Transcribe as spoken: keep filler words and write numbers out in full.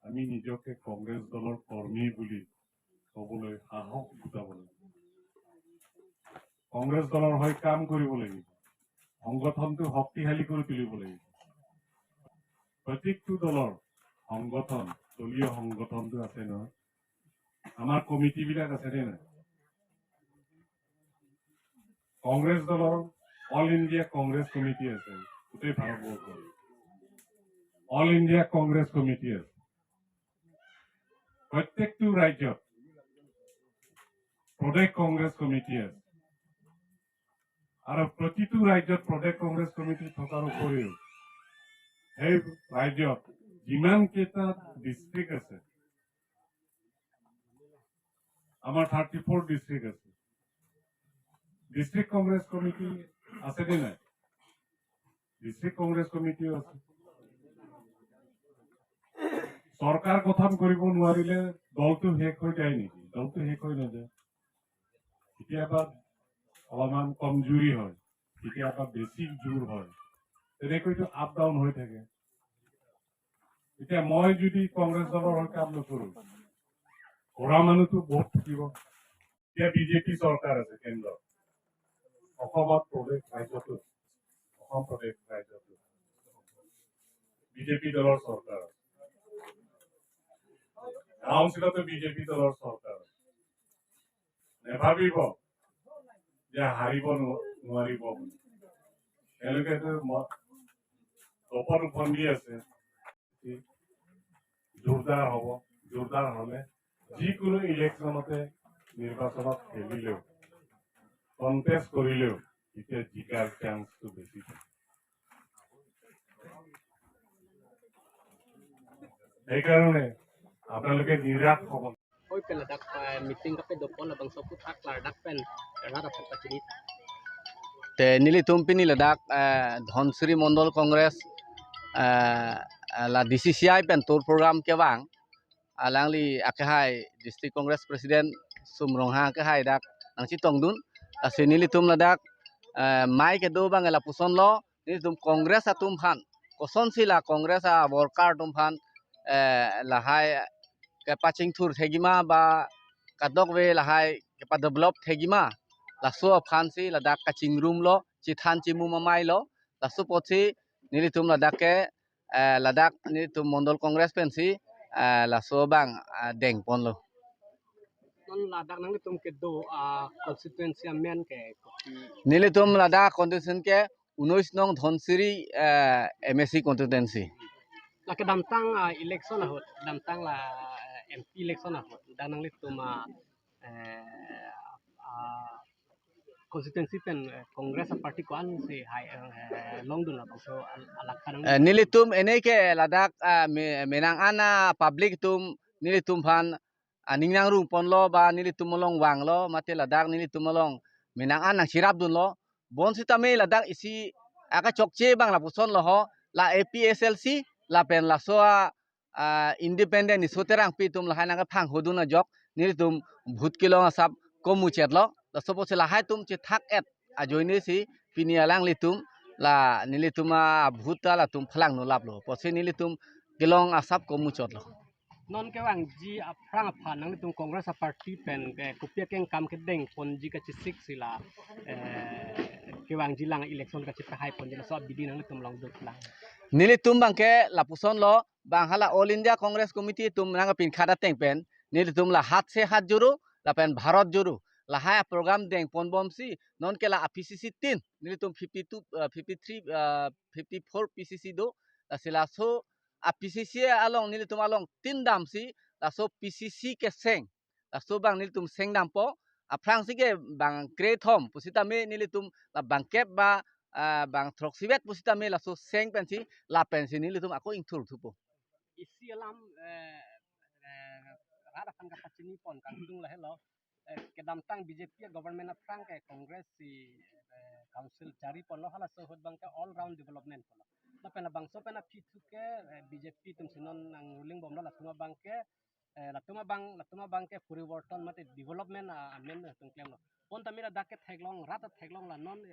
আমি নিজকে কংগ্ৰেছ দলৰ কৰ্মী বুলি ক'বলৈ সাহস গোটাব লাগিব। কংগ্ৰেছ দলৰ হৈ কাম কৰিব লাগিব। সংগঠনটো শক্তিশালী কৰি তুলিব লাগিব। প্ৰত্যেকটো দলৰ সংগঠন, দলীয় সংগঠনটো আছে নহয়, আমাৰ কমিটিবিলাক আছে নে নাই? কংগ্ৰেছ দলৰ অল ইণ্ডিয়া কংগ্ৰেছ কমিটি আছে, গোটেই ভাৰতবৰ্ষৰ অল ইণ্ডিয়া কংগ্ৰেছ কমিটি আছে। প্ৰত্যেকটো ৰাজ্যত প্ৰদেশ কংগ্ৰেছ কমিটি আছে আৰু প্ৰতিটো ৰাজ্যত প্ৰদেশ কংগ্ৰেছ কমিটি থকাৰ উপৰিও সেই ৰাজ্যত যিমানকেইটা ডিষ্ট্ৰিক্ট আছে, আমাৰ থাৰ্টি ফ'ৰ ডিষ্ট্ৰিক্ট আছে, ডিষ্ট্ৰিক্ট কংগ্ৰেছ কমিটি আছে নে নাই? ডিষ্ট্ৰিক্ট কংগ্ৰেছ কমিটিও আছে। চৰকাৰ গঠন কৰিব নোৱাৰিলে দলটো শেষ হৈ যায় নেকি? দলটো শেষ হৈ নাযায়। কেতিয়াবা অলপমান কমজুৰি হয়, কেতিয়াবা বেছি জোৰ হয়, তেনেকৈতো আপ ডাউন হৈ থাকে। এতিয়া মই যদি কংগ্ৰেছ দলৰ হৈ কাম নকৰো, কৰা মানুহতো বহুত থাকিব। এতিয়া বিজেপি চৰকাৰ আছে কেন্দ্ৰত, অসমত প্ৰদেশ ৰাজ্যতো, অসম প্ৰদেশ ৰাজ্যতো বিজেপি দলৰ চৰকাৰ আছে, কাউন্সিলতো বিজেপি দলৰ চৰকাৰ আছে। নেভাবিব যে হাৰিব নোৱা- নোৱাৰিব বুলি। তেওঁলোকেতো ম- তপত উপন্দি আছে, জোৰদাৰ হ'ব। জোৰদাৰ হ'লে যিকোনো ইলেকশ্যনতে, নিৰ্বাচনত খেলিলেও, কণ্টেষ্ট কৰিলেও এতিয়া জিকাৰ চান্সটো বেছি থাকে। সেইকাৰণে আপোনালোকে নিৰাশ হ'ব। Oi, pen ladak, eh, meeting kape dopon labangso aphuthak ladak pen rat aphan pachini. Te nelitum pini ladak, eh, Dhansiri Mondol Congress, eh, eh, la D C C I pen tour program kevang. Alangli akehai District Congress President Sum Ronghang akehai dak nangchetongdun. Lasi nelitum ladak, eh, amei kedo abang lapuson lo, nelitum Congress atum aphan, kosonsi la Congress a worker atum aphan, eh, lahai kepachingthur thekji ma ba kadokave lahai kepadevelop thekji ma, laso aphansi ladak kachingrum lo, chethan chemum amei lo. Laso apotsi nelitum ladak ke, eh, ladak nelitum Mondol Congress pensi, eh, laso abang, eh, dengponlo. Non ladak nanglitum kedo, ah, constituency amen ke kopi? Nelitum ladak constituency ke unnoish nong Dhansiri, eh, M A C constituency. La kedamtang, ah, election ahut, kedamtang la, eh, M P election ahut, dak nanglitum, ah, eh, ah, constituency pen, eh, Congress a party ko-ansi hai, eh, longdun labangso al- alakha nang. Eh, nelitum ene ke ladak, ah, me- menang an a public atum nelitum aphan aning nangrumponlo ba nelitum along vanglo, mate ladak nelitum along menang an nangcherapdunlo. Bonsitame ladak isi akachokche abang lapuson lo ho, la A P H L C lapen laso a, ah, independent Riso Terangpi atum lahai nangkephanghodun ajok nelitum vote kelong asap komuchetlo. Laso apotsi lahai atum chethak-et ajoinesi pini alanglitum la nelitum a vote ta latum phalang nulaplo. Apotsi nelitum kelong asap komuchotlo. Non kevangji aphrang aphan nanglitum Congress a party pen ke kopi akeng kam kedengponji kachesik si la, eh, kevangji lang election kachepahaiponji laso abidi nanglitum longdun lang? Nelitum abangke lapuson lo, bang hala All India Congress Committee atum nangpinkhat ateng pen nelitum la Haath Se Haath Jodho lapen Bharat Jodo lahai a program dengponbomsi nonke la a P C C tin, nelitum fifty-two, eh, fifty-three, eh, fifty-four P C C do, lasi laso a P C C along nelitum along tin damsi laso P C C keseng, laso abang nelitum sengdampo. Aphrangsi ke bang krethom pusitame nelitum la bangkep ba, ah, bang throksivet pusitame laso seng pensi lapensi nelitum ako ingthurthupo. Isi alam, eh, eh, rat aphan kapachinipon kangtung lahelo. Eh, kedamtang B J P government aphrang ke Congress si, eh, council chariponlo, halaso ahut abangke all round development pulo. Lapen labangso pen aphi thu ke, eh, B J P atumsi non nang ruling bomlo, latum abangke, eh, latum abang, latum abangke poriborton mate development a, amen atum klemlo. Bonta mira dak ke theklong, rat theklong la non, eh,